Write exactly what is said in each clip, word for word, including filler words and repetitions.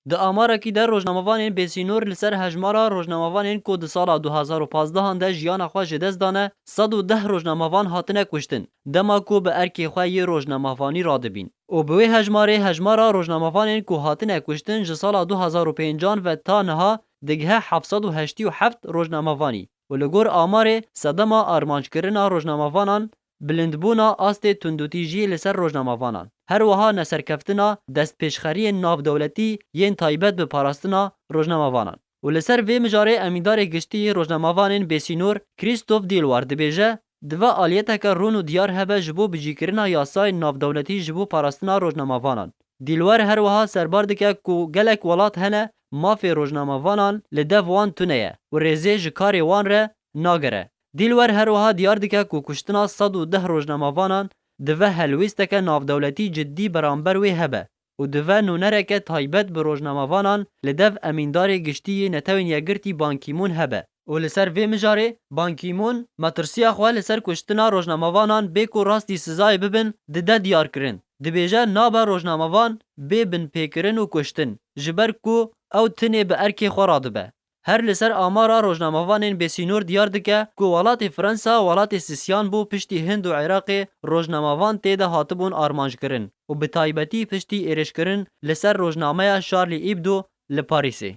Di amarekî de rojnamevanên bêsînor li ser hejmara rojnamevanên ku di sala du hazar û pazdeh de jiyana xwe ji dest dane, sed û deh rojnamevan hatine kuştin, dema ku bi erkê xwe yê rojnamevanî radibîn. Û bi wê hejmarê hejmara rojnamevanên ku hatine kuştin ji sala du hazar û pêncan ve ta niha digihe heft sed û heştê û heft rojnamevanî û li gor amarê sedema armanckirina rojnamevanan bilindbûna astê tundûtîjiyê li ser rojnamevanan, her wiha neserkeftina destpêşxeriyên navdewletî yên taybet bi parastina rojnamevanan. Û li ser vê mijarê emîndarê giştî yê rojnamevanên bêsînor Christophe Dilwar dibêje, dive aliyeteke rûn û diyar hebe ji bo bicîkirina yasayên navdewletî ji bo parastina rojnamevanan. Dilwar her wiha serbar dike ku gelek welat hene mafê rojnamevanan li dev wan tune ye û rêzê ji karê wan re nagere. Dilwar her wiha diyar dike ku kuştina sed û deh rojnamevanan dive helwêsteke navdewletî ciddî beramber wê hebe û dive nûnereke taybet bi rojnamevanan li dev emîndarê giştî yê Netewên Yekgirtî Ban Ki-moon hebe. Û li ser vê mijarê Ban Ki-moon metirsiya xwe li ser kuştina rojnamevanan bê ku rastî sizayê bibin dide diyarkirin. Dibêje nabe rojnamevan bê binpêkirin û kuştin, ji ber ku ew tinê bi erkê xwe radibe. Her li ser amara rojnamevanên bêsînor diyar dike ku welatê Fransa welatê sisyan bû piştî Hind û Iraqê rojnamevan tê de hatibûn armanckirin û bi taybetî piştî êrişkirin li ser rojnameya Charlie Hebdo li Parîsê.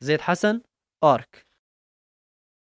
Zêd Hesen, Ark.